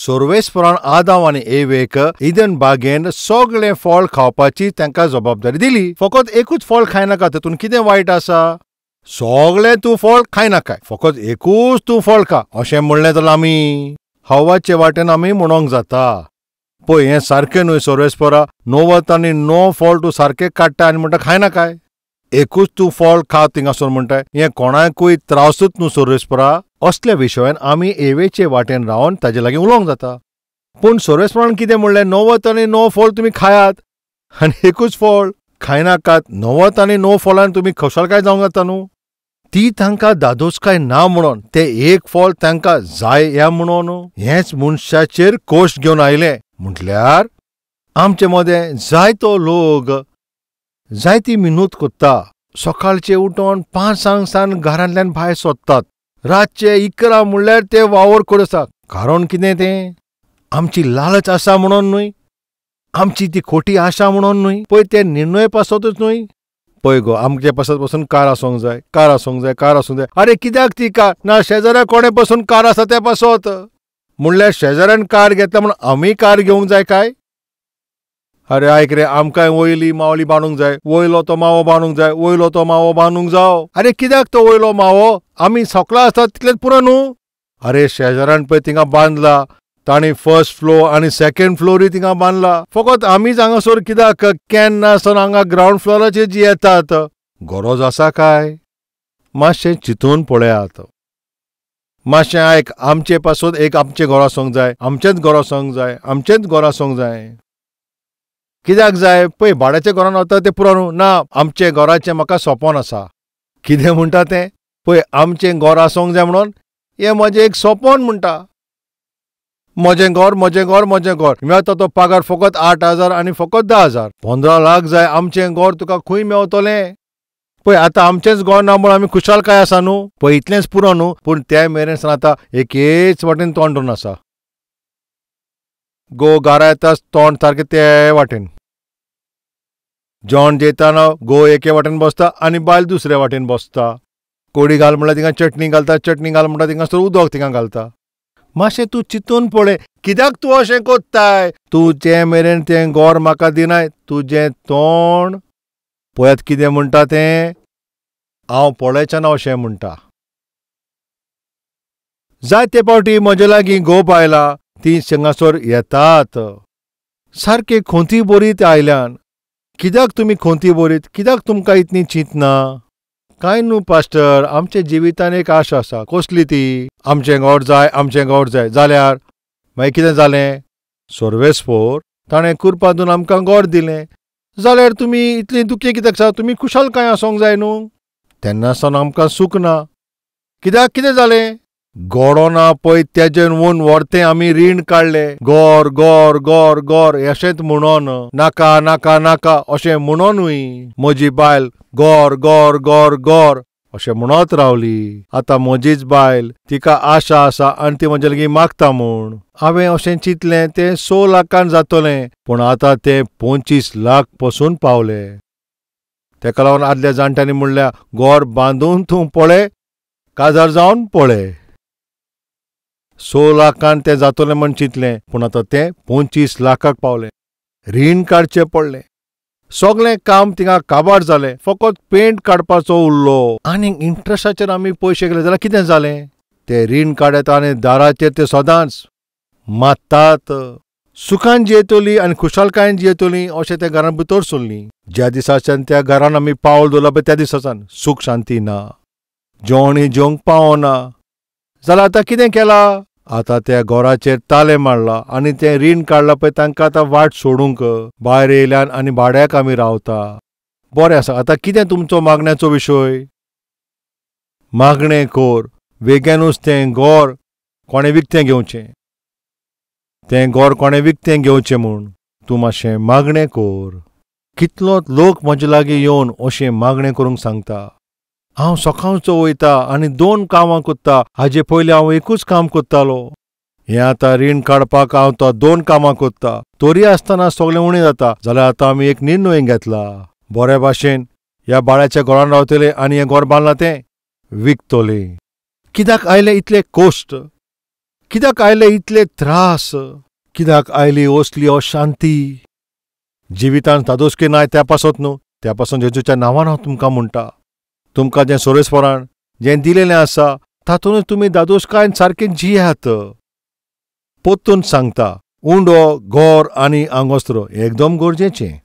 सोर्वेस्परान आदांव आनी एवेक इदन बागेन सगळें फळ खावपाची तांकां जबाबदारी दिली. फकत एकूच फळ खायनाका, तातूंत कितें वायट आसा? सगळें तूं फळ खायनाकाय, फकत एकूच तूं फळ खा अशें म्हणलें जाल्यार आमी हवाचे वाटेन आमी म्हणोंक जाता. पळय हें सारकें न्हय सोर्वेस्परा, 99 आनी 9 फळ तूं सारकें काडटा आनी म्हणटा खायनाकाय, एकूच तूं फळ खा थिंगासर म्हणटाय. हें कोणाकूय त्रासूच न्हू सोर्वेस्परा. असल्या विशयान आमी एवेचे वाटेन रावन ताजे लागीं उलोवंक जाता. पूण सोर्वेस्परान कितें म्हणलें? 99 आनी 9 फळ तुमी खायात आनी एकूच फळ खायनाकात. 99 आनी 9 फळान तुमी खुशालकाय जावंक जाता न्हू. ती तांकां दादोसकाय ना म्हणून ते एक फळ तांकां जाय ह्या म्हणून हेंच मनशाचेर कोश घेवन आयलें. म्हटल्यार आमचे मदें जायतो लोक जायती मिनूत कोत्ता. सकाळचे उठोन 5 सान घरांतल्यान भायर सोदतात, रातचे 11 म्हणल्यार ते वावर करून आसा. कारण कितें तें? आमची लालच आसा म्हणून न्हय, आमची ती खोटी आशा म्हणून न्हय, पळय ते निर्णय पासतूच न्हय. पळय गो आमचे पासत पसून कार आसूंक जाय, कार आसूंक जाय, कार आसूंक जाय. अरे कित्याक ती कार? ना शेजाऱ्या कोणे पसून कार आसा ते पासत. म्हणल्यार शेजाऱ्यान कार घेतला म्हणून आमी कार घेवंक जाय काय? अरे आयक रे, आमकांय वयली मावली बांदूंक जाय, वयलो तो मावो बांदूंक जाय, वयलो तो मावो बांदूंक जाव. अरे कित्याक तो वयलो मावो? आमी सकला आसतात तितलेंच पुरो न्हू. अरे शेजाऱ्यान पळय थिंगा बांदला, तांणी फर्स्ट फ्लोर आनी सेकंड फ्लोरूय थिंगा बांदला. फकत आमीच हांगासर कित्याक केन्ना आसतना हांगा ग्रावंड फ्लोराचेर जी येतात. गरज आसा काय? मातशें चिंतून पळयात. मातशें आयक, आमचे पासून एक आमचें घर आसूंक जाय, आमचेंच घर आसूंक जाय, आमचेंच घर आसूंक जाय. कित्याक जाय? पळय भाड्याच्या घरान वता तें पुरो न्हू. ना, आमचें घराचें म्हाका सोपोन आसा. कितें म्हणटा तें? पळय आमचें घर आसूंक जाय म्हणून हें म्हजें एक सोपोन म्हणटा. म्हजें घर, म्हजें घर, म्हजें घर. मेळटा तो पगार फकत 8,000 आनी फकत 10,000. 15 लाख जाय. आमचें घर तुका खंय मेवतलें? पळय आतां आमचेंच घर ना म्हणून आमी खुशालकाय आसा न्हू. पळय इतलेंच पुरो न्हू, पूण ते मेरेन आतां एकेच वाटेन तोंड धरून आसा. गो घरा येताच तोंड सारकें ते वाटेन. जेवण जेयताना गो एके वाटेन बसता आनी बायल दुसरे वाटेन बसता. कोडी घाल म्हणल्यार थिंगा चटणी घालता, चटणी घाल म्हणटा थिंगासर उदक थिंगा घालता. मातशें तूं चिंतून पळय, कित्याक तूं अशें कोत्ताय? तूं जे मेरेन तें गोर म्हाका दिनाय, तुजें तोंड पळयात कितें म्हणटा तें हांव पळयचें ना अशें म्हणटा. जायते फावटी म्हजे लागीं गोप आयला, ती हांगासर येतात सारकी खोंती बरीत आयल्यान. कित्याक तुमी खोंती बरीत? कित्याक तुमकां इतली चिंतना? कांय न्हू पास्टर, आमच्या जिवितान एक आशा आसा. कसली ती? आमचें घर जाय, आमचें घर जाय. जाल्यार मागीर कितें जालें? सोर्वेस्पोर ताणें कुरपा दिवन आमकां घर दिलें. जाल्यार तुमी इतलीं दुखी कित्याक आसा? तुमी खुशालकाय आसूंक जाय न्हू. तेन्ना सावन आमकां सूख ना. कित्याक कितें जालें? गोडो ना पळय तेजेन वोन व्हरतें आमी रीण काडलें. गोर गोर गोर गोर अशेंच म्हणोन, नाका नाका नाका अशें म्हणोनूय म्हजी बायल गोर गोर गोर गोर अशें म्हणत रावली. आतां म्हजीच बायल, तिका आशा आसा आनी ती म्हजे लागीं मागता म्हूण. हांवें अशें चिंतलें तें 6 लाखान जातलें, पूण आतां तें 25 लाख पसून पावलें. तेका लागून आदल्या जाणट्यांनी म्हणल्यार गोर बांदून तूं पळय, काजार जावन पळय. 6 लाखान तें जातलें म्हण चिंतलें, पूण आतां तें 25 लाखाक पावलें. रीण काडचें पडलें. सगळें काम थिंगा काबार जालें, फकत पेंट काडपाचो उरलो. आनी इंट्रस्टाचेर आमी पयशे गेले जाल्यार कितें जालें? ते रीण काडटा आनी दाराचेर ते सदांच मात्तात. सुखान जियेतली आनी खुशालकायेन जियेतली अशें त्या घरान भितर सरलीं. ज्या दिसाच्यान त्या घरान आमी पावल दवरलां पळय त्या दिसाच्यान सूख शांती ना, जेवणूय जेवंक पावना. जाल्यार आतां कितें केलां? आतां त्या घराचेर तालें मारलां आनी तें रीण काडलां पळय तांकां आतां वाट सोडूंक भायर येयल्यान आनी भाड्याक आमी रावता. बरें आसा, आतां कितें तुमचो मागण्याचो विशय? मागणें कर, वेग्यानूच तें घर कोणें विकतें घेवचें, तें घर कोणें विकतें घेवचें म्हूण तूं मातशें मागणें कर. कितलो लोक म्हजे लागीं येवन अशें मागणें करूंक सांगता. हांव सकाळचो वयता आनी 2 कामां कोत्ता. हाजे पयलीं हांव एकूच काम कोत्तालो. हें आतां रीण काडपाक हांव तो 2 कामां कोत्ता, तरी आसतना सगळें उणें जाता. जाल्यार आतां आमी एक निर्णय घेतला, बरे भाशेन ह्या बाळ्याच्या घरान रावतले आनी हें घर बांदलां तें विकतले. कित्याक आयले इतले कोश्ट? कित्याक आयले इतले त्रास? कित्याक आयली असली अशांती? जिवितान धादोसकी नाय त्या पासत न्हू. त्या पासून जेजूच्या नांवान हांव तुमकां म्हणटा, तुमकां जें सोरेसपरान जें दिलेलें आसा तातूंतच तुमी धादोसकायेन सारकें जियात. पोत्तून सांगता, उंडो, गोर आनी आंगोस्त्र एकदम गरजेचें.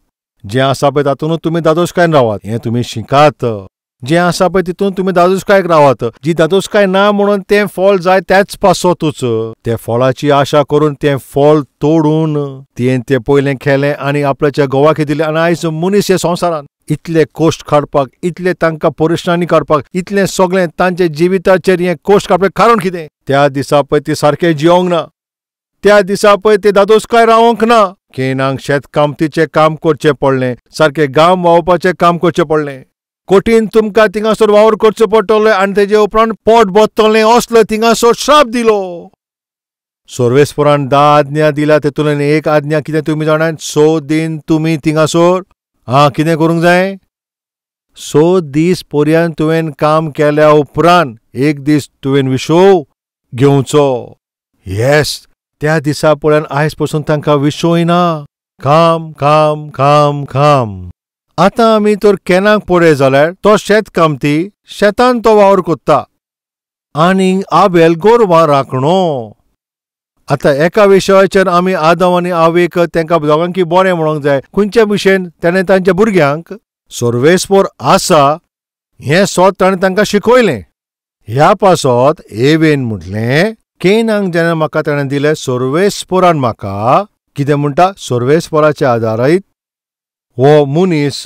जें आसा पळय तातूंतच तुमी धादोसकायेन रावात, हें तुमी शिकात. जें आसा पळय तितून तुमी धादोसकायेक रावात. जी धादोसकाय ना म्हणून तें फळ जाय त्याच पासतूच ते फळाची आशा करून तें फळ तोडून तियें तें पयलें खेलें आनी आपल्याच्या घोवाक दिलें. आनी आयज मनीस हे संवसारांत इतले कोश्ट काडपाक, इतले तांकां परेशानी काडपाक, इतलें सगळें तांच्या जिविताचेर हें कोश्ट काडपाक कारण कितें? त्या दिसा पळय ती सारकें जियोंक ना, त्या दिसा पळय ते धादोसकाय रावोंक ना. केनांक शेतकामतीचें काम करचें पडलें, सारकें गांव व्हांवपाचें काम करचें पडलें, कठीण तुमकां थिंगासर वावर करचो पडटलो आनी तेजे उपरांत पोट भरतलें असलो थिंगासर श्राप दिलो. सर्वेस्परान 10 आज्ञा दिल्या, तेतूंतल्यान एक आज्ञा कितें तुमी जाणात? 6 दीन तुमी थिंगासर आं कितें करूंक जाय? 6 दीस पर्यंत तुवें काम केल्या उपरांत एक दीस तुवें विशोव घेवचो. येस, त्या दिसा पळोवन आयज पसून तांकां विशोय ना. काम काम काम काम. आतां आमी तर केनाक पळय जाल्यार तो शेतकामती शेतान तो वावर कोत्ता आनी आबेल गोरवां राखणो. आतां एका विशयाचेर आमी आदम आनी आवेक तांकां दोगांकी बरें म्हणूंक जाय. खंयच्या भशेन ताणें तांच्या भुरग्यांक सर्वेस्पर आसा हें सोद ताणें तांकां शिकयलें. ह्या पासत एवेन म्हटलें, केनाक जेन्ना म्हाका ताणें दिलें सर्वेस्परान म्हाका कितें म्हणटा, सर्वेस्पराच्या आदारायत हो मनीस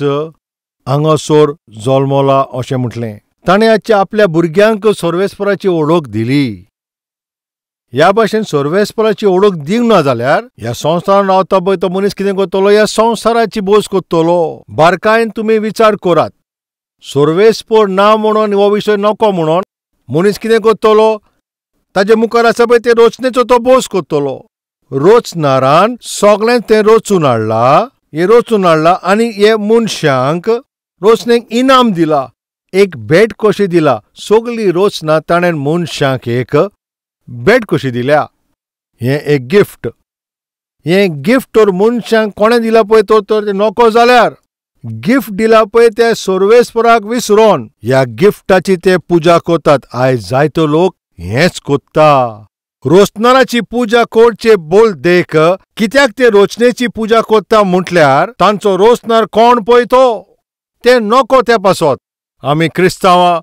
हांगासर जल्मला अशें म्हटलें. ताणें आजच्या आपल्या भुरग्यांक सर्वेस्पराची वळख दिली. ह्या भाशेन सर्वेस्पराची वळख दिवंक ना जाल्यार ह्या संवसारान रावता पळय तो मनीस कितें करतलो? ह्या संवसाराची बोस करतलो. बारकायेन तुमी विचार करात. सर्वेस्पर ना म्हणून हो विशय नको म्हणून मनीस कितें करतलो? ताजे मुखार आसा पळय ते रोचनेचो तो बोस करतलो. रोचनारान सगळें तें रचून हाडला, हे रचून हाडला आनी हे मनशांक रोचनेक इनाम दिला, एक भेट कशी दिला. सगली रचना ताणें मनशांक एक भेट कशी दिल्या. हें एक गिफ्ट. हें गिफ्ट तर मनशांक कोणें दिला पळय तो तर नको जाल्यार गिफ्ट दिला पळय ते सर्वेस्पराक विसरोन ह्या गिफ्टाची ते पुजा करतात. आयज जायतो लोक हेंच कोत्ता. रोचनाराची पुजा करचे बोल देख कित्याक ते रोचनेची पुजा करता म्हटल्यार तांचो रोचनार कोण पळय तो ते नको त्या पासत. आमी क्रिस्तांवां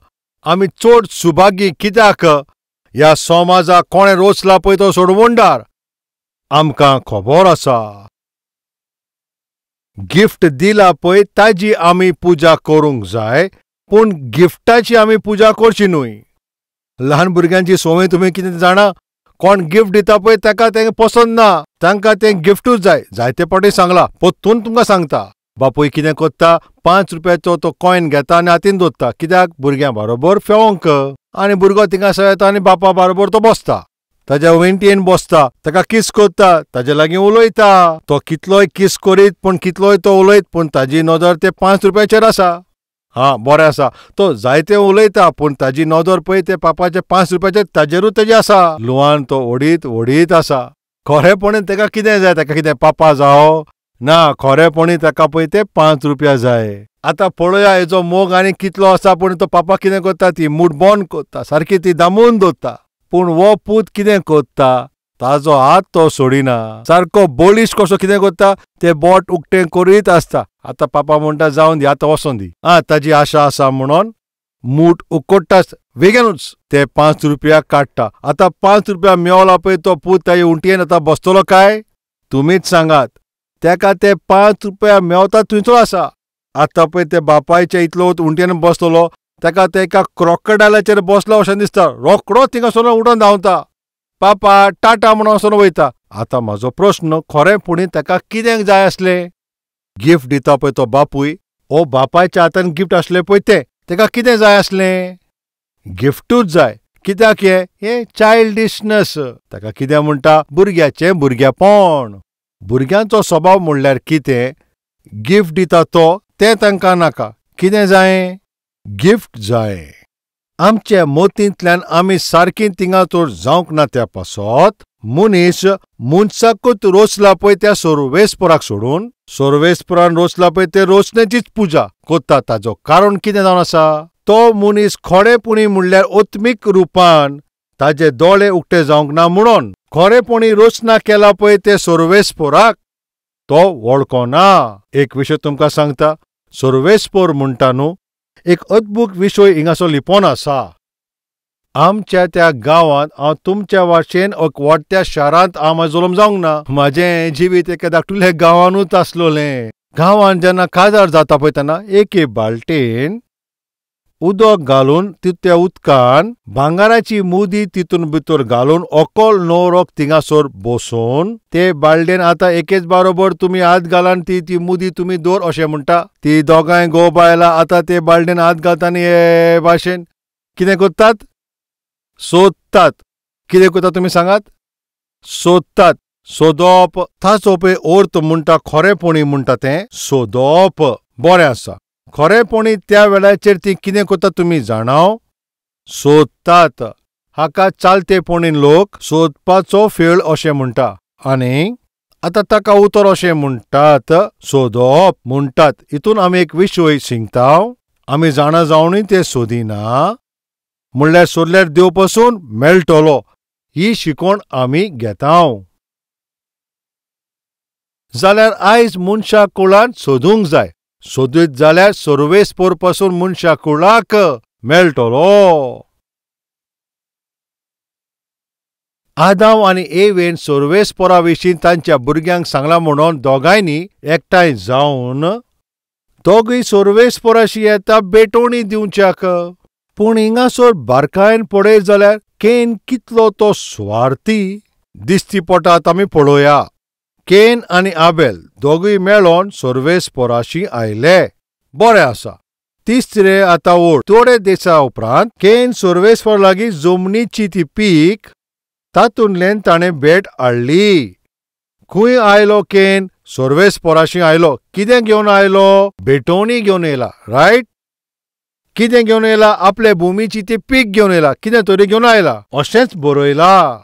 आमी चड सुभागी कित्याक ह्या समाजाक कोणें रोचला पळय तो सोडवणदार आमकां खबर आसा. गिफ्ट दिला पळय ताजी आमी पुजा करूंक जाय, पूण गिफ्टाची आमी पुजा करची न्हय. ल्हान भुरग्यांची संवय तुमी कितें जाणा, कोण गिफ्ट दिता पळय ताका तें पसंत ना, तांकां तें गिफ्टूच जाय. जायते फावटी सांगलां, परतून तुमकां सांगता. बापूय कितें करता, 5 रुपयाचो तो कॉयन घेता आनी हातीन दवरता. कित्याक? भुरग्यां बरोबर फेवंक. आनी भुरगो थिंगासर येता आनी बापा बरोबर तो बसता, ताज्या वेंटयेन बसता, ताका किस करता, ताजे लागीं उलयता. तो कितलोय किस करीत पूण कितलोय तो उलयत पूण ताजी नदर ते 5 रुपयाचेर आसा. हां बरें आसा, तो जायते उलयता पूण ताजी नदर पळय ते पापाचे 5 रुपयाचेर ताजेरूच तेजी आसा. लुवान तो ओडीत ओडीत आसा. खरेपणी ताका कितें जाय? ताका कितें पापा जावो ना, खरेपणी ताका पळय ते 5 रुपया जाय. आतां पळया हेजो मोग आनी कितलो आसा. पूण तो पापा कितें करता, ती मूठ बंद करता, सारकी ती दामून दवरता. पूण हो पूत कितें करता, ताजो हात तो सोडिना, सारको बळीश कसो कितें करता, ते बोट उक्तें करीत आसता. आतां पापा म्हणटा जावन दी, आतां वचोन दी, आं ताजी आशा आसा म्हणून मूठ उकडटाच वेगेनूच ते 5 रुपया काडटा. आतां 5 रुपया मेवला पळय तो पूत ताजे उंटयेन आतां बसतलो काय? तुमीच सांगात. तेका ते 5 रुपया मेवता थंयचो आसा. आतां पळय ते बापायच्या इतलो उंटयेन बसतलो, ताका ते एका क्रोकडायलाचेर बसलो अशें दिसता. रोकडो थिंगासर उठोन धांवता, पापा टाटा म्हणून वचोन वयता. आतां म्हाजो प्रस्न, खरेंपणी ताका कितें जाय आसलें? गिफ्ट दिता पळय तो बापूय, ओ बापायच्या हातान गिफ्ट आसलें पळय तें, ताका कितें जाय आसलें? गिफ्टूच जाय. कित्याक? हें हें चायल्डिशनस. ताका कितें म्हणटा, भुरग्याचें भुरगेपण. भुरग्यांचो स्वभाव म्हणल्यार कितें, गिफ्ट दिता तो तें तांकां नाका. कितें जाय? गिफ्ट जाय. आमच्या मोतींतल्यान आमी सारकी थिंगा तर जावंक ना त्या पासत मनीस मनशाकूच रोसला पळय त्या सोर्वेस्पराक सोडून सोर्वेस्परान रोसला पळय ते रोसण्याचीच पुजा कोत्ता. ताजो कारण कितें जावन आसा, तो मनीस खरेपणी म्हणल्यार आत्मीक रुपान ताजे दोळे उक्ते जावंक ना म्हणून खरेपणी रोसना केला पळय ते सोर्वेस्पराक तो वळखना. एक विशय तुमकां सांगता, सोर्वेस्पर म्हणटा न्हू एक अद्भुत विशय हिंगासो लिपोन आसा. आमच्या त्या गांवांत हांव तुमच्या वाशेन एक वाडट्या शारांत हांव म्हाजो जल्म जावंक ना. म्हाजें जिवीत एका धाकटुल्या गांवानूच आसलोलें. गांवांत जेन्ना काजार जाता पळय तेन्ना एके बालटेन उदक घालून त्या उदकान भांगराची मुदी तितून भितर घालून ओकल न्हवरोक थिंगासर बसोवन ते बालडेन आतां एकेच बारोबर तुमी हात घालान ती ती मुदी तुमी दवर अशें म्हणटा. ती दोगांय घोव बायलां आतां ते बालडेन हात घालता आनी हे भाशेन कितें करतात, सोदतात. कितें करता तुमी सांगात, सोदतात. सोदप ताचो पळय अर्थ म्हणटा, खरेपणी म्हणटा तें सोदप. बरें आसा, खरेपणी त्या वेळाचेर ती कितें करता तुमी जाणाव, सोदतात. हाका चालतेपणी लोक सोदपाचो फेळ अशें म्हणटा आनी आतां ताका उतर अशें म्हणटात, सोदप म्हणटात. हितून आमी एक विशय शिकता, आमी जाणा जावनूय तें सोदिना म्हणल्यार सोदल्यार देव पसून मेळटलो ही शिकवण आमी घेता. जाल्यार आयज मनशा कुळान सोदूंक जाय, सोदीत जाल्यार सोर्वेस्पोर पासून मनशा कुळाक मेळटलो. आदाम आनी एवेन सोर्वेस्पोरा विशीं तांच्या भुरग्यांक सांगलां म्हणून दोगांयनी एकठांय जावन दोगूय सोर्वेस्पोराशी येता भेटवणी दिवच्याक. पूण हिंगासर बारकायेन पळयत जाल्यार केन कितलो तो स्वार्थी दिसती पडटा आमी पळोवया. केन आनी आबेल दोगूय मेळोन सोर्वेस्पोराशी आयले. बरें आसा, तिसरे आतां ओड थोडे दिसा उपरांत केन सोर्वेस्पोरा लागीं जमनीची ती पीक तातूंतल्यान ताणें भेट हाडली. खंय आयलो केन? सोर्वेस्पोराशी आयलो. कितें घेवन आयलो? भेटवणी घेवन येयला. रायट, कितें घेवन येयला? आपले भुमीची ती पीक घेवन येयला, कितें तरी घेवन आयला अशेंच बरयला.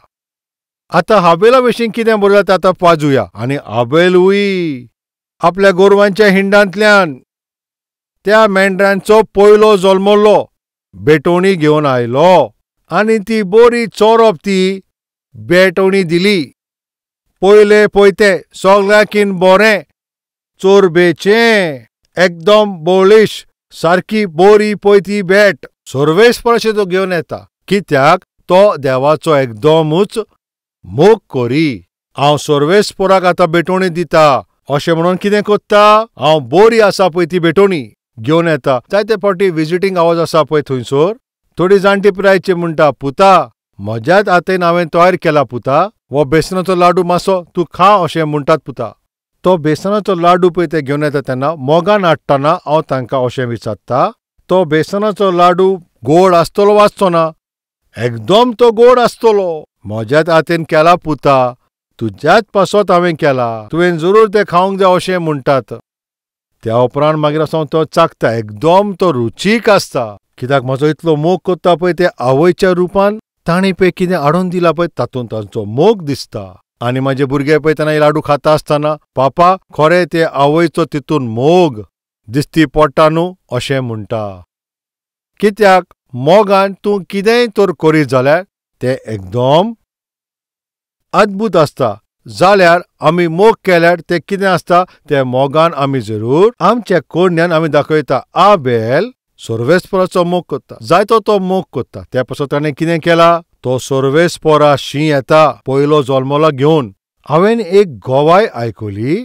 आतां हाबेला विशीं कितें बरयलां तें आतां पाजुया. आनी आबेलूय आपल्या गोरवांच्या हिंडांतल्यान त्या मेंढरांचो पयलो जल्मल्लो भेटवणी घेवन आयलो आनी ती बरी चोरप ती भेटवणी दिली. पयले पयते सगळ्यांकीन बरें चोरबेचें एकदम बोळीश सारकी बोरी पयती भेट सोर्वेस्पराशी तो घेवन येता. कित्याक? तो देवाचो एकदमूच मोग करी. हांव सोर्वेस्पोराक आतां भेटवणी दिता अशें म्हणून कितें कोत्ता, हांव बोरी आसा पळय ती भेटवणी घेवन येता. जायते फावटी विजिटींग आवर्स आसा पळय थंयसर थोडी जाणटी पिरायेची म्हणटा, पुता म्हज्याच हातान हांवें तयार केला पुता, हो बेसनाचो लाडू मातसो तूं खा अशें म्हणटात पुता. तो बेसनाचो लाडू पळय ते घेवन येता तेन्ना मोगान हाडटना हांव तांकां अशें विचारता, तो बेसनाचो लाडू गोड आसतलो वाचचो ना? एकदम तो गोड आसतलो. म्हज्याच हातान केला पुता, तुज्याच पासत हांवें केला, तुवें जरूर तें खावंक जाय अशें म्हणटात. त्या उपरांत मागीर असो तो चाखता, एकदम तो रुचीक आसता. कित्याक म्हजो इतलो मोग करता पळय ते आवयच्या रुपान ताणें पळय कितें हाडून दिलां पळय तातूंत तांचो मोग दिसता. आनी म्हाजे भुरगे पळय तेन्ना लाडू खाता आसतना पापा खरें ते आवयचो तितून मोग दिसती पडटा न्हू अशें म्हणटा. कित्याक मोगान तूं कितेंय तर करीत जाल्यार तें एकदम अद्भुत आसता. जाल्यार आमी मोग केल्यार तें कितें आसता, तें मोगान आमी जरूर आमच्या कोडण्यान आमी दाखयता. आबेल सोर्वेस्पोराचो मोग करता, जायतो तो मोग करता. त्या पासत ताणें कितें केला, तो सोर्वेस्पोराशी येता पयलो जल्मलो घेवन. हांवें एक गोवाय आयकली,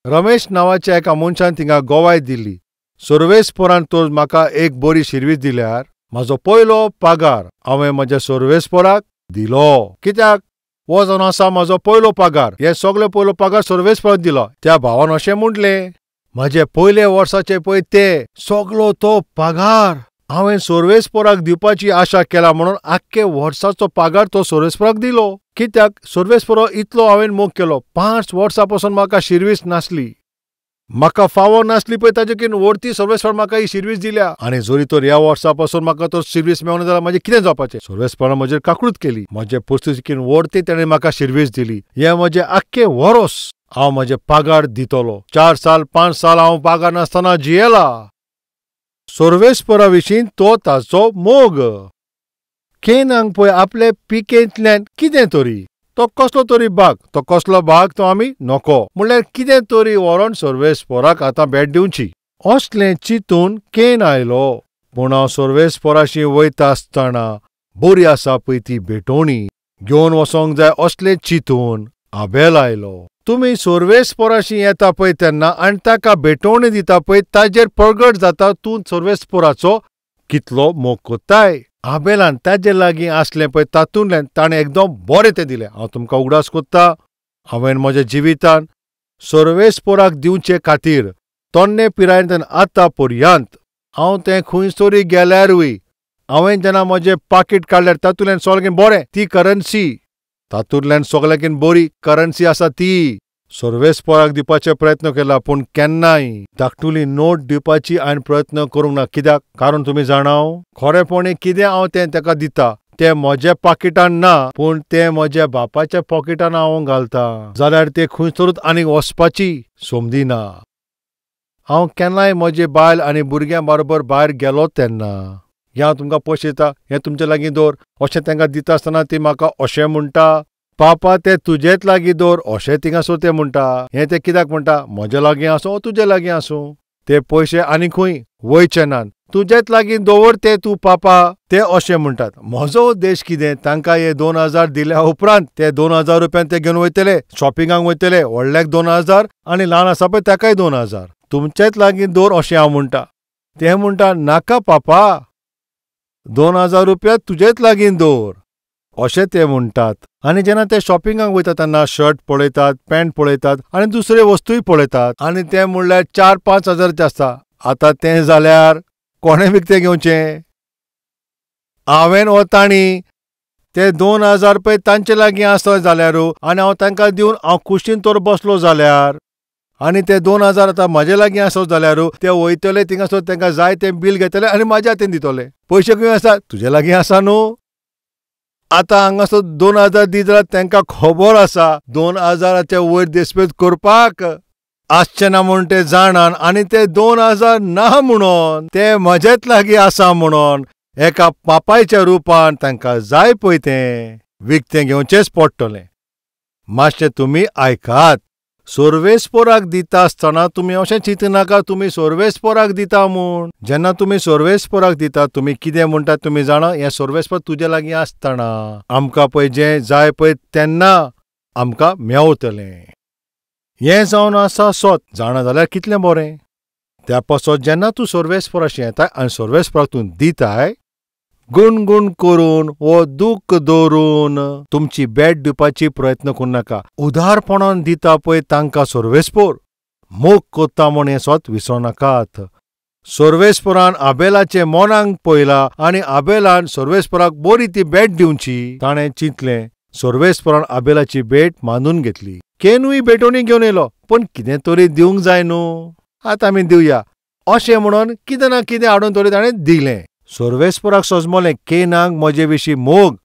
रमेश नांवाच्या एका मनशान थिंगा गोवाय दिली, सोर्वेस्पोरान तर म्हाका एक बरी शिरवीस दिल्यार म्हाजो पयलो पगार हांवें म्हज्या सोर्वेस्पोराक दिलो. कित्याक? हो जावन आसा म्हाजो पयलो पगार, हे सगळे पयलो पगार सोर्वेस्पोराक दिलो. त्या भावान अशें म्हटलें, म्हाजे पयले वर्साचे पळय ते सगलो तो पगार हांवें सोर्वेस्पोराक दिवपाची आशा केला म्हणून आख्खे वर्साचो पगार तो सोर्वेस्पोराक दिलो. कित्याक? सोर्वेस्पोरा इतलो हांवें मोग केलो, 5 वर्सां पसून म्हाका शिरवीस नासली. म्हाका फावो नासली पळय ताजे वरती सर्वेस्पर म्हाका ही शिरवीस दिल्या. आनी जरी तर ह्या वर्सा पासून म्हाका तो शिरवीस मेळना जाल्यार म्हाजें कितें जावपाचें? सर्वेस्परान म्हजेर काकूळट केली, म्हजे परिस्थितीन वरती ताणें म्हाका शिरवीस दिली. हें म्हजें आख्खें वरोस. हांव म्हजें पागार दितलो. 4 साल 5 साल हांव पागार नासतना जियेला. सर्वेस्परा विशीं तो ताचो मोग. केनांक पळय आपले पिकेंतल्यान कितें तरी, तो कसलो तरी भाग, तो कसलो भाग तो आमी नको, म्हणल्यार कितें तरी व्हरोन सर्वेस्पराक आतां भेट दिवची असलें चिंतून केन आयलो. पूण हांव सर्वेस्पराशी वयता आसतना बरी आसा पळय ती भेटवणी घेवन वचोंक जाय असलें चिंतून आबेल आयलो. तुमी सर्वेस्पराशी येता पळय तेन्ना आनी ताका भेटवणी दिता पळय ताजेर प्रगट जाता तूं सर्वेस्पराचो कितलो मोग कोत्ताय. आबेलान ताजे लागीं आसलें पळय तातूंतल्यान ताणें एकदम बरें तें दिलें. हांव तुमकां उगडास कोत्ता, हांवें म्हज्या जिवितान सर्वेस्पराक दिवचे खातीर तन्ने पिरायेंतल्यान आतां पर्यंत हांव तें खंय तरी गेल्यारूय हांवें जेन्ना म्हजें पाकीट काडल्यार तातूंतल्यान सगळें बरें ती करन्सी, तातूंतल्यान सगळ्याकीन बरी करन्सी आसा ती सर्वेस्पराक दिवपाचे प्रयत्न केला. पूण केन्नाय धाकटुली नोट दिवपाची हांवें प्रयत्न करूंक ना. कित्याक? कारण तुमी जाणाव खरेपणी कितें हांव तें ताका दिता तें म्हज्या पाकिटान ना, पूण तें म्हज्या बापाच्या पॉकेटान हांव घालता जाल्यार तें खंयसरूच आनीक वचपाची समदी ना. हांव केन्नाय म्हजे बायल आनी भुरग्यां बरोबर भायर गेलो तेन्ना हें हांव तुमकां पयशे दिता, हें तुमचे लागीं दवर अशें तांकां दिता आसतना ती म्हाका अशें म्हणटा, पापा ते तुजेच लागीं दवर अशें थिंगासर ते म्हणटा. हें ते कित्याक म्हणटा? म्हजे लागीं आसूं वो तुजे लागीं आसूं, ते पयशे आनी खंय वयचे नात, तुजेच लागीं दवर ते तूं पापा, ते अशें म्हणटात. म्हजो उद्देश कितें? तांकां हे 2000 दिल्या उपरांत ते 2000 रुपयान ते घेवन वयतले, शॉपिंगाक वयतले, व्हडल्याक 2000 आनी ल्हान आसा पळय ताकाय 2000, तुमचेच लागीं दवर अशें हांव म्हणटा. ते म्हणटा नाका पापा, 2000 रुपया तुजेच लागीं दवर अशें ते म्हणटात. आनी जेन्ना ते शॉपिंगाक वयता तेन्ना शर्ट पळयतात, पॅन्ट पळयतात आनी दुसरे वस्तूय पळयतात आनी ते म्हणल्यार 4-5 हजाराचें आसता. आतां तें जाल्यार कोणें विकतें घेवचें? हांवें वो तांणी? ते 2000 पळय तांचे लागीं आसत जाल्यार आनी हांव तांकां दिवन हांव खुशीन तर बसलो जाल्यार, आनी ते 2000 आतां म्हजे लागीं आसत जाल्यार ते वयतले थिंगासर तांकां जाय तें बील घेतले आनी म्हाज्या हातीन दितले. पयशे खंय आसा? तुजे लागीं आसा न्हू. आतां हांगासर 2000 दी जाल्यार तांकां खबर आसा 2000च्या वयर देस्पेज करपाक आसचें ना म्हूण ते जाणान, आनी ते 2000 ना म्हणून ते म्हजेच लागीं आसा म्हणून एका पापायच्या रुपान तांकां जाय पळय तें विकतें घेवचेंच पडटलें. मातशें तुमी आयकात, सर्वेस्पराक दिता आसतना तुमी अशें चिंतनाका तुमी सर्वेस्पराक दिता म्हूण. जेन्ना तुमी सर्वेस्पराक दिता तुमी कितें म्हणटात तुमी जाणा? हें सर्वेस्पर तुजे लागीं आसतना आमकां पळय जें जाय पळय तेन्ना आमकां मेवतलें. हें जावन आसा सोत जाणा जाल्यार कितलें बरें. त्या पासत जेन्ना तूं सर्वेस्पराशी येताय आनी सर्वेस्पराक तूं दिताय गुणगुण करून वो दूख दवरून तुमची भेट दिवपाची प्रयत्न करूं नाका. उदारपणान दिता पळय तांकां सर्वेस्पर मोग कोत्ता म्हूण हें सोत विसरूं नाकात. सर्वेस्परान आबेलाचे मनाक पळयला आनी आबेलान सर्वेस्पराक बरी ती भेट दिवची ताणें चिंतलें. सर्वेस्परान आबेलाची भेट मानून घेतली. केनूय भेटवणी घेवन येयलो, पूण कितें तरी दिवंक जाय न्हू, आतां आमी दिवया अशें म्हणून कितें ना कितें हाडून तरी ताणें दिलें. सर्वेस्पराक सजमलें केनाक म्हजे विशीं मोग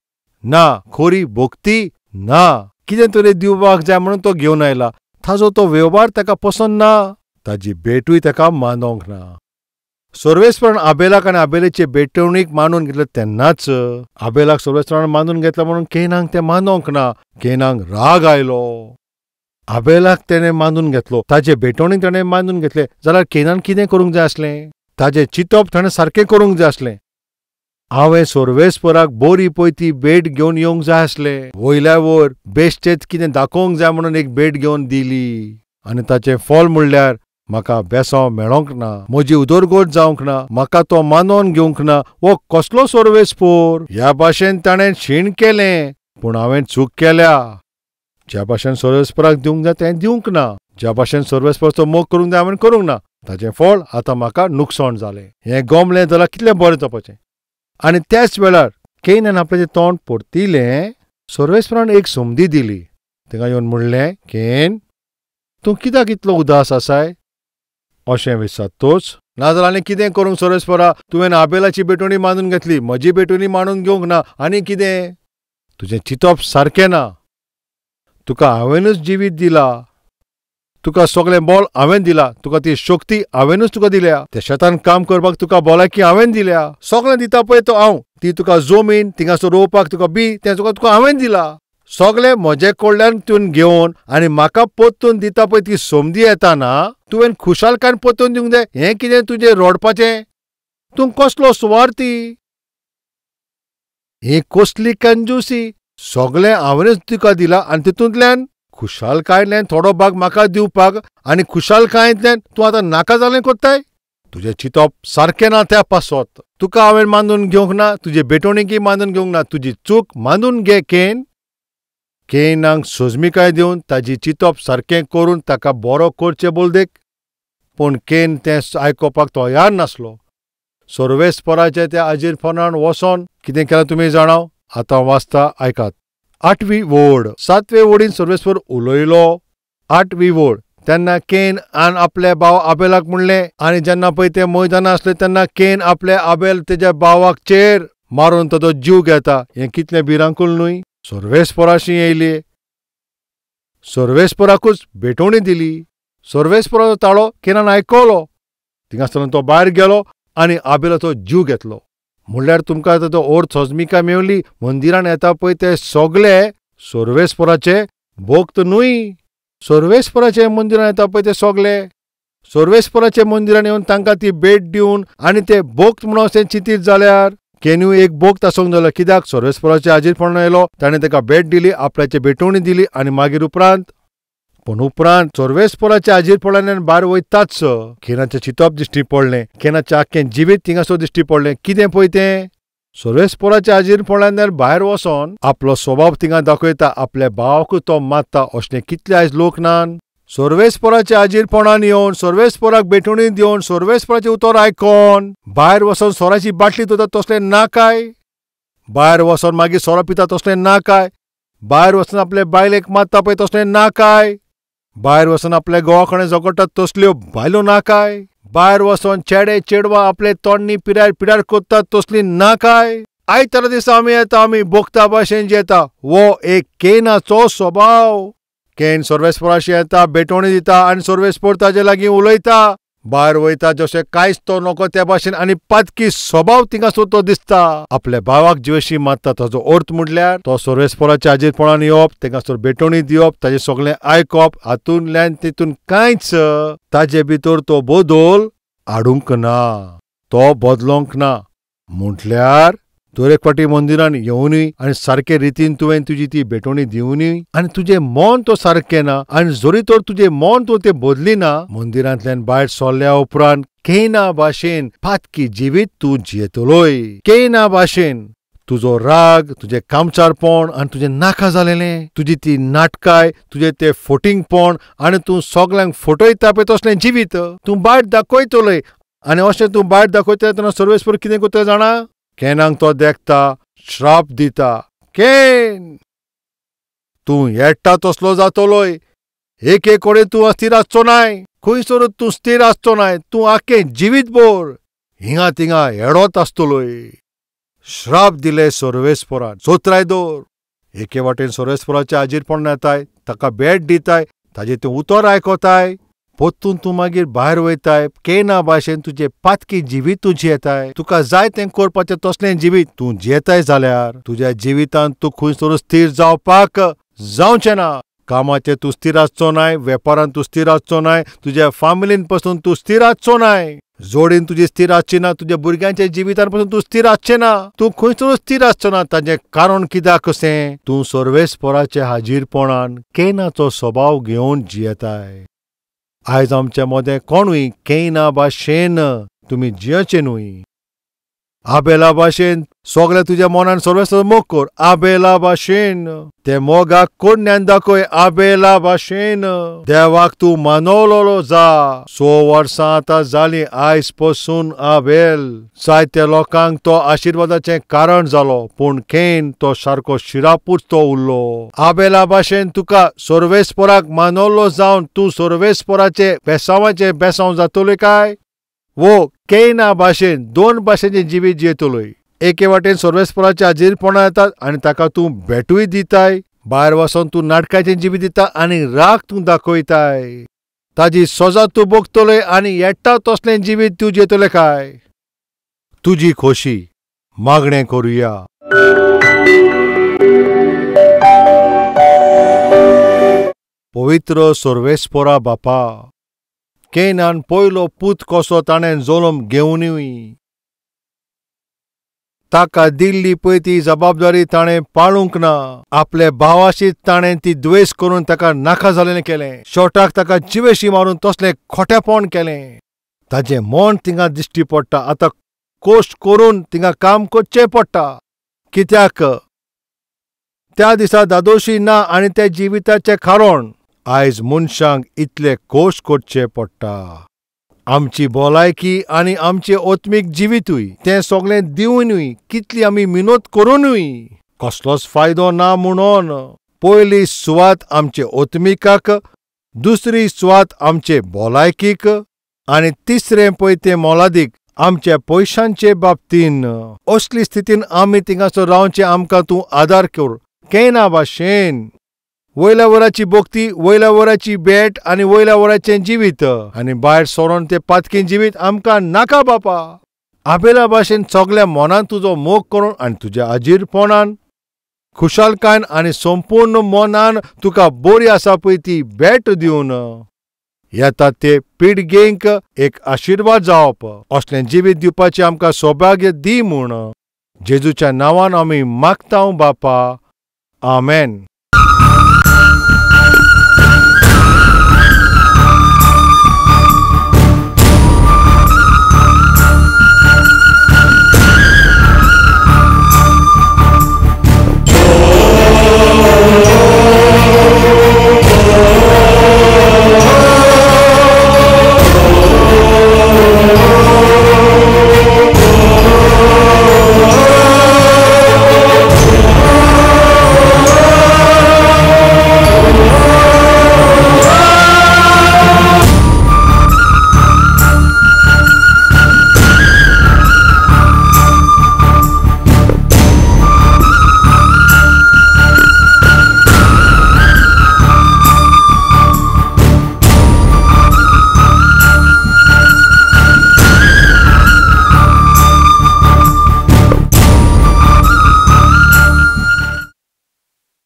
ना, खरी भक्ती ना, कितें तरी दिवपाक जाय म्हणून तो घेवन आयला. ताजो तो वेव्हार ताका पसंत ना, ताजी भेटूय ताका मानोंक ना. सर्वेस्परान आबेलाक आनी आबेलाचे भेटवणीक मानून घेतलें तेन्नाच आबेलाक सर्वेस्परान मानून घेतला म्हणून केनाक तें मानोंक ना. केनाक राग आयलो. आबेलाक तेणें मानून घेतलो, ताजे भेटवणीक ताणें मानून घेतलें जाल्यार केनान कितें करूंक जाय आसलें? ताजें चिंतप ताणें सारकें करूंक जाय आसलें. हांवें सर्वेस्पराक बरी पळय ती भेट घेवन येवंक जाय आसलें. वयल्या वयर बेश्टेच कितें दाखोवंक जाय म्हणून एक भेट घेवन दिली आनी ताचें फल म्हणल्यार म्हाका बेसांव मेळोंक ना, म्हजी उदरगत जावंक ना, म्हाका तो मानोन घेवंक ना. हो कसलो सर्वेस्पोर? ह्या भाशेन ताणें शीण केलें, पूण हांवें चूक केल्या. ज्या भाशेन सर्वेस्पराक दिवंक जाय तें दिवंक ना, ज्या भाशेन सर्वेस्पराचो मोग करूंक जाय हांवें करूंक ना, ताचें फळ आतां म्हाका नुकसाण जालें. हें गमलें जाल्यार कितलें बरें जावपाचें. आनी त्याच वेळार केनान आपलें तोंड परतिलें. सर्वेस्परान एक संदी दिली. ताका येवन म्हणलें, केन, तूं कित्याक इतलो उदास आसाय? अशें विचारतोच नाजाल्यार आनी कितें करूंक सर्वेस्परा? तुवें आबेलाची भेटवणी मानून घेतली, म्हजी भेटवणी मानून घेवंक ना. आनी कितें? तुजें चिंतप सारकें ना. तुका हांवेंनूच जिवीत दिला, तुका सगळें बळ हांवें दिला, तुका ती शक्ती हांवेंनूच तुका दिल्या, त्या शेतान काम करपाक तुका भलायकी हांवें दिल्या, सगळें दिता पळय तो हांव, ती तुका जमीन थिंगासर रोवपाक तुका बी तें तुका तुका हांवें दिला, सगळें म्हजे कडल्यान तुवें घेवन आनी म्हाका परतून दिता पळय ती संदी येता ना, तुवें खुशालकायेन परतून दिवंक जाय. हें कितें तुजें रडपाचें? तूं कसलो सुवार्थी, ही कसली कंजूसी? सगळें हांवेंच तुका दिलां आनी तितूंतल्यान खुशालकायेंतल्यान थोडो भाग म्हाका दिवपाक आनी खुशालकायेंतल्यान तूं आतां नाका जालें कोत्ताय? तुजें चिंतप सारकें ना त्या पासत. तुका हांवें मानून घेवंक ना, तुजे भेटवणीकय मानून घेवंक ना, तुजी चूक मानून घे. केन केनाक सोजमिकाय दिवन ताजी चिंतप सारकें करून ताका बरो करचें बोलदेक, पूण केन तें आयकुपाक तयार नासलो. सर्वेस्पराच्या त्या आजीरपणान वचोन कितें केलां तुमी जाणाव? आतां वाचता आयकात. 8वी ओळ. 7वे ओळीन सर्वेस्पर उलयलो. 8वी ओळ. तेन्ना केन आन आपल्या भाव आबेलाक म्हणलें, आनी जेन्ना पळय ते मैदाना आसले तेन्ना केन आपल्या आबेल तेज्या भावाक चेर मारून ताजो जीव घेता. हें कितलें भिरांकूळ न्हय? सर्वेस्पराशी येयली, सर्वेस्पराकूच भेटवणी दिली, सर्वेस्पराचो ताळो केनान आयकलो, थिंगासरल्यान तो भायर गेलो आनी आबेलाचो जीव घेतलो. म्हणल्यार तुमकां ताचो अर्थ सजमिकाय मेवली. मंदिरान येता पळय ते सगळे सर्वेस्पराचे भक्त न्हय, सर्वेस्पराचे मंदिरान येता पळय ते सगळे सर्वेस्पराचे मंदिरान येवन तांकां ती भेट दिवन आनी ते भक्त म्हणून अशें चिंतीत जाल्यार केन्यू एक भक्त आसूंक जालो. कित्याक? सर्वेस्पराचे हाजीरपणान येयलो, ताणें ताका भेट दिली, आपल्याची भेटवणी दिली आनी मागीर उपरांत, पूण उपरांत सर्वेस्पराच्या हाजीरपणान भायर वयताच केनाचें चिंतप दिश्टी पडलें, केनाचें आख्खें जिवीत थिंगासर दिश्टी पडलें. कितें पळय तें? सर्वेस्पराच्या हाजीरपणान भायर वचोन आपलो स्वभाव थिंगा दाखयता, आपल्या भावाकूच तो मारता. अशें कितले आयज लोक नान? सर्वेस्पराच्या हाजीरपणान येवन सर्वेस्पराक भेटवणी दिवन सर्वेस्पराचें उतर आयकोन भायर वचोन सोराची बाटली धुता तसलें नाकाय, भायर वचोन मागीर सोरो पिता तसलें नाकाय, भायर वचोन आपले बायलेक मारता पळय तसलें नाकाय, भायर वचोन आपल्या घोवा कडेन झगडटात तसल्यो बायलो नाकाय, भायर वचोन चेडे चेडवां आपले तोंडणी पिरार पिरार करतात तसली नाकाय. आयतारा दिसा आमी येता, आमी भोगता भाशेन जेता. हो एक केनाचो स्वभाव. केन सर्वेस्पराशी येता, भेटवणी दिता आनी सर्वेस्पर ताजे लागीं उलयता, भायर वयता जशें कांयच तो नको त्या भाशेन आनी पातकी स्वभाव थिंगासर तो दिसता. आपल्या भावाक जिवेशी मारता. ताजो अर्थ म्हटल्यार तो सर्वेस्पराच्या हाजीरपणान येवप, थिंगासर भेटवणी दिवप, ताजें सगळें आयकप, हातूंतल्यान तितून कांयच ताजे भितर तो बदल हाडूंक ना, तो बदलोंक ना. म्हटल्यार दर एक फावटी मंदिरान येवनूय आनी सारके रितीन तुवें तुजी ती भेटवणी दिवनूय आनी तुजें मन तो सारकें ना, आनी जरी तर तुजें मन तो तें बदली ना, मंदिरांतल्यान भायर सरल्या उपरांत केना भाशेन पातकी जिवीत तूं जियेतलोय. केना भाशेन तुजो राग, तुजें कामचारपण आनी तुजें नाका जालेलें, तुजी ती नाटकाय, तुजें तें फोटिंगपण आनी तूं सगल्यांक फटयता पळय तसलें जिवीत तूं भायर दाखयतलोय. आनी अशें तूं भायर दाखयतले तेन्ना सर्वेस्पर कितें करतले जाणा? केनाक तो देखता, श्राप दिता. केन तूं येट्टा तसलो जातलोय, एक एक कडेन तूं अस्थिर आसचो नाय, खंयसरूच तूं स्थिर आसचो नाय, तूं आख्खें जिवीत भर हिंगा थिंगा हेडत आसतलोय. श्राप दिले सर्वेस्परान. सोत्राय दवर. एके वाटेन सर्वेस्पराच्या हाजीरपणान येताय, ताका भेट दिताय, ताजें तें उतर आयकताय, परतून तूं मागीर भायर वयताय, केना भाशेन तुजें पातकी जिवीत तूं जियेताय, तुका जाय तें करपाचें तसलें जिवीत तूं जियेताय जाल्यार तुज्या जिवितांत तूं खंयसर स्थिर जावपाक जावचें ना. कामाचेर तूं स्थिर आसचो नाय, वेपारांत तूं स्थिर आसचो नाय, तुज्या फामिलीन पसून तूं स्थिर आसचो नाय, जोडीन तुजी स्थिर आसची ना, तुज्या भुरग्यांच्या जिवितान पसून तूं स्थिर आसचें ना, तूं खंयसर स्थिर आसचो ना. ताजें कारण कित्याक कशें? तूं सर्वेस्पराच्या हाजीरपणान केनाचो स्वभाव घेवन जियेताय. आयज आमच्या मदें कोणूय केना भाशेन तुमी जियेवचें न्हय. आबेला भाशेन सगळें तुज्या मनान सर्वेस्पराचो मोग कर आबेला भाशेन. ते मोगाक कोण्यान दाखय आबेला भाशेन. देवाक तूं मानवलोलो जा. 6 वर्सां आतां जालीं आयज पसून आबेल जायत्या लोकांक तो आशिर्वादाचें कारण जालो, पूण केन तो सारको शिरापूच तो उरलो. आबेला भाशेन तुका सर्वेस्पराक मानवलो जावन तूं सर्वेस्पराचें बेसांवाचें बेसांव जातलोय काय? वो केना भाशेन 2 भाशेचें जिवीत जियेतलोय. एके वाटेन सर्वेस्पराच्या हाजीरपणा येतात आनी ताका तूं भेटूय दिताय, भायर वचोन तूं नाटकाचें जिवीत दिता आनी राग तूं दाखयताय. ताजी सजा तूं भोगतलोय आनी येता तसलें जिवीत तूं जियेतलें काय? तुजी खोशी मागणें करुया. पवित्र सर्वेस्परा बापा, केनान पयलो पूत कसो ताणें जल्म घेवनूय ताका दिल्ली पळय ती जबाबदारी ताणें पाळूंक ना. आपले भावाशी ताणें ती द्वेस करून ताका नाका जाल्लें केलें. शेवटाक ताका जिवेशी मारून तसलें खोटेपण केलें. ताजें मन थिंगा दिश्टी पडटा. आतां कश्ट करून थिंगा काम करचें पडटा, कित्याक त्या दिसा दादोशी ना आनी त्या जिविताचें कारण आयज मनशांक इतले कश्ट करचे पडटा. आमची भलायकी आनी आमचें आत्मीक जिवितूय तें सगळें दिवनूय कितली आमी मिनत करुनूय कसलोच फायदो ना. म्हणून पयली सुवात आमचे आत्मिकाक, दुसरी सुवात आमचे भलायकीक आनी तिसरें पळय तें मोलादीक आमच्या पयशांचे बाबतीन. असली स्थितीन आमी थिंगासर रावचें आमकां तूं आदार कर. केना भाशेन वयल्या वराची भक्ती, वयल्या वराची भेट आनी वयल्या वराचें जिवीत आनी भायर सरोन तें पातकी जिवीत आमकां नाका बापा. आबेला भाशेन सगल्या मनान तुजो मोग करून आनी तुज्या हाजीरपणान खुशालकायन आनी संपूर्ण मनान तुका बरी आसा पळय ती भेट दिवन येता ते पिळगेंक एक आशिर्वाद जावप असलें जिवीत दिवपाचें आमकां सौभाग्य दी म्हूण जेजूच्या नांवान आमी मागता बापा. आमेन.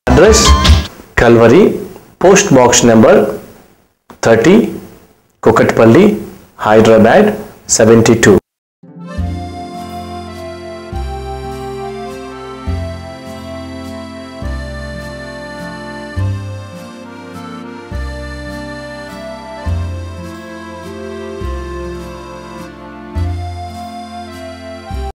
Address: Calvary, Post Box number 30, Kukatpally, Hyderabad 72.